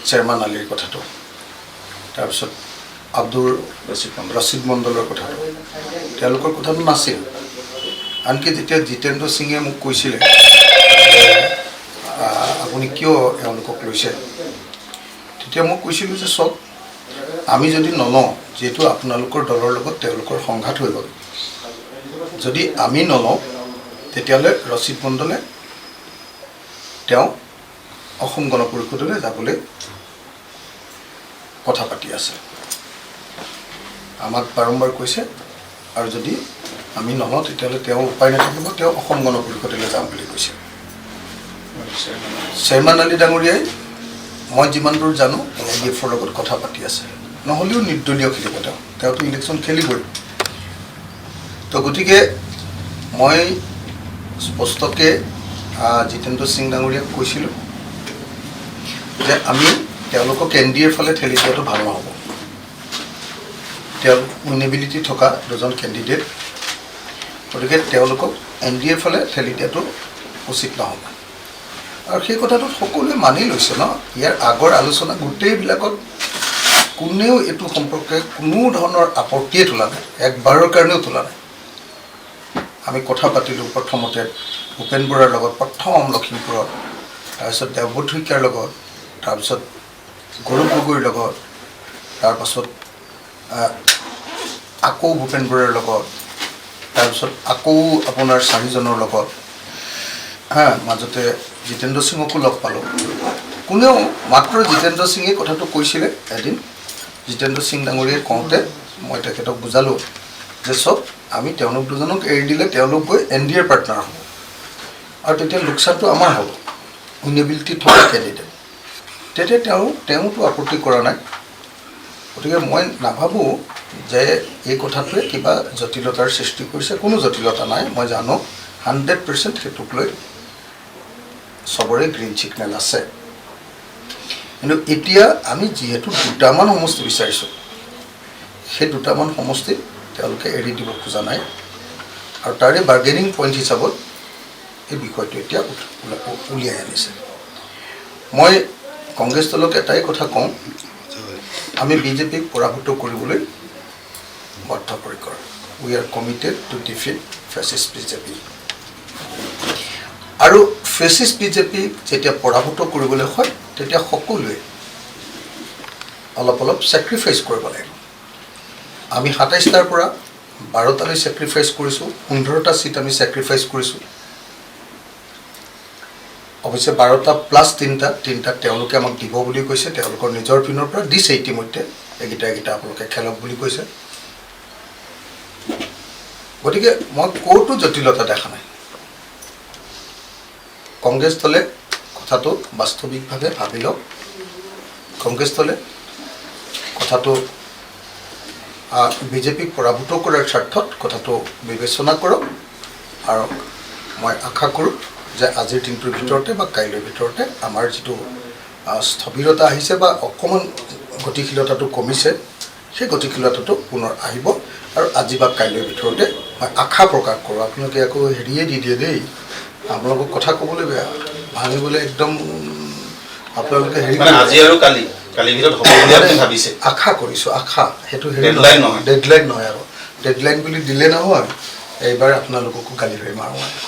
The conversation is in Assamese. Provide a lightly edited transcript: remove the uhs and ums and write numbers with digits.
চেয়াৰমান আলীৰ কথাটো, তাৰপিছত আব্দুৰ ৰচিদ মণ্ডল। ৰচিদ মণ্ডলৰ কথাটো, তেওঁলোকৰ কথাটো নাছিল। আনকি যেতিয়া জিতেন্দ্ৰ সিঙে মোক কৈছিলে যে আপুনি কিয় এওঁলোকক লৈছে, তেতিয়া মই কৈছিলোঁ যে চাওক, আমি যদি নলওঁ, যিহেতু আপোনালোকৰ দলৰ লগত তেওঁলোকৰ সংঘাত হৈ গ'ল, যদি আমি নলওঁ তেতিয়াহ'লে ৰচিদ মণ্ডলে তেওঁ অসম গণ পৰিষদলৈ যাবলৈ কথা পাতি আছে, আমাক বাৰম্বাৰ কৈছে আৰু যদি আমি নলওঁ তেতিয়াহ'লে তেওঁ উপায় নাথাকিব, তেওঁ অসম গণ পৰিষদলৈ যাম বুলি কৈছে। শ্বেৰমান আলী ডাঙৰীয়াই মই যিমান দূৰ জানো এ I D এফৰ লগত কথা পাতি আছে, নহ'লেও নিৰ্দলীয় খেলিব তেওঁ, তেওঁতো ইলেকশ্যন খেলিবই। তো গতিকে মই স্পষ্টকৈ জিতেন্দ্ৰ সিং ডাঙৰীয়াক কৈছিলোঁ যে আমি তেওঁলোকক এন ডি এৰ ফালে ঠেলি দিয়াটো ভাল নহ'ব। তেওঁলোক উইনেবিলিটি থকা দুজন কেণ্ডিডেট, গতিকে তেওঁলোকক এন ডি এৰ ফালে ঠেলি দিয়াটো উচিত নহ'ব। আৰু সেই কথাটোত সকলোৱে মানি লৈছে ন। ইয়াৰ আগৰ আলোচনা গোটেইবিলাকত কোনেও এইটো সম্পৰ্কে কোনো ধৰণৰ আপত্তিয়ে তোলা নাই, একবাৰৰ কাৰণেও তোলা নাই। আমি কথা পাতিলোঁ প্ৰথমতে ভূপেন বৰাৰ লগত, প্ৰথম লখিমপুৰত, তাৰপিছত দেৱব্ৰত শইকীয়াৰ লগত, তাৰপিছত গৌৰৱ গগৈৰ লগত, তাৰপাছত আকৌ ভূপেন বৰাৰ লগত, তাৰপিছত আকৌ আপোনাৰ চাৰিজনৰ লগত, হা, মাজতে জিতেন্দ্ৰ সিঙকো লগ পালোঁ। কোনেও, মাত্ৰ জিতেন্দ্ৰ সিঙে কথাটো কৈছিলে এদিন। জিতেন্দ্ৰ সিং ডাঙৰীয়াই কওঁতে মই তেখেতক বুজালোঁ যে চাওক, আমি তেওঁলোক দুজনক এৰি দিলে তেওঁলোক গৈ এন ডি এৰ পাৰ্টনাৰ হ'ব আৰু তেতিয়া লোকচানটো আমাৰ হ'ব, উইনেবিলিটি থকা কেণ্ডিডেট। তেতিয়া তেওঁতো আপত্তি কৰা নাই। গতিকে মই নাভাবোঁ যে এই কথাটোৱে কিবা জটিলতাৰ সৃষ্টি কৰিছে। কোনো জটিলতা নাই। মই জানো 100% সেইটোক লৈ চবৰে গ্ৰীণ ছিগনেল আছে। কিন্তু এতিয়া আমি যিহেতু দুটামান সমষ্টি বিচাৰিছোঁ, সেই দুটামান সমষ্টি তেওঁলোকে এৰি দিব খোজা নাই আৰু তাৰে বাৰ্গেনিং পইণ্ট হিচাপত এই বিষয়টো এতিয়া উলিয়াই আনিছে। মই কংগ্ৰেছ দলক এটাই কথা কওঁ, আমি বিজেপিক পৰাভূত কৰিবলৈ বদ্ধপৰিকৰ। We are committed to defeat fascist BJP। আৰু ফেচিষ্ট বিজেপিক যেতিয়া পৰাভূত কৰিবলৈ হয়, তেতিয়া সকলোৱে অলপ অলপ ছেক্ৰিফাইচ কৰিব লাগিব। আমি 27টাৰ পৰা 12টালৈ ছেক্ৰিফাইচ কৰিছোঁ, 15টা ছিট আমি ছেক্ৰিফাইচ কৰিছোঁ। অৱশ্যে 12টা প্লাছ তিনিটা, তিনিটা তেওঁলোকে আমাক দিব বুলি কৈছে, তেওঁলোকৰ নিজৰ পিনৰ পৰা দিছে ইতিমধ্যে, এইকেইটা এইকেইটা আপোনালোকে খেলক বুলি কৈছে। গতিকে মই ক'তো জটিলতা দেখা নাই। কংগ্ৰেছ দলে কথাটো বাস্তৱিকভাৱে ভাবি লওক। কংগ্ৰেছ দলে কথাটো বিজেপিক পৰাভূত কৰাৰ স্বাৰ্থত কথাটো বিবেচনা কৰক আৰু মই আশা কৰোঁ যে আজিৰ দিনটোৰ ভিতৰতে বা কাইলৈৰ ভিতৰতে আমাৰ যিটো স্থবিৰতা আহিছে বা অকণমান গতিশীলতাটো কমিছে, সেই গতিশীলতাটো পুনৰ আহিব আৰু আজি বা কাইলৈৰ ভিতৰতে মই আশা প্ৰকাশ কৰোঁ। আপোনালোকে আকৌ হেৰিয়ে দি দিয়ে দেই, আপোনালোকক কথা ক'বলৈ বেয়া, ভাঙিবলৈ একদম আপোনালোকে হেৰি মানে আজি আৰু কালিৰ ভিতৰত হ'ব বুলি আপুনি ভাবিছে? আশা কৰিছোঁ, আশা সেইটো হেৰি। Deadline নহয়। ডেডলাইন নহয় আৰু ডেডলাইন বুলি দিলে নহয়, এইবাৰ আপোনালোককো গালি পাৰি মাৰোঁ।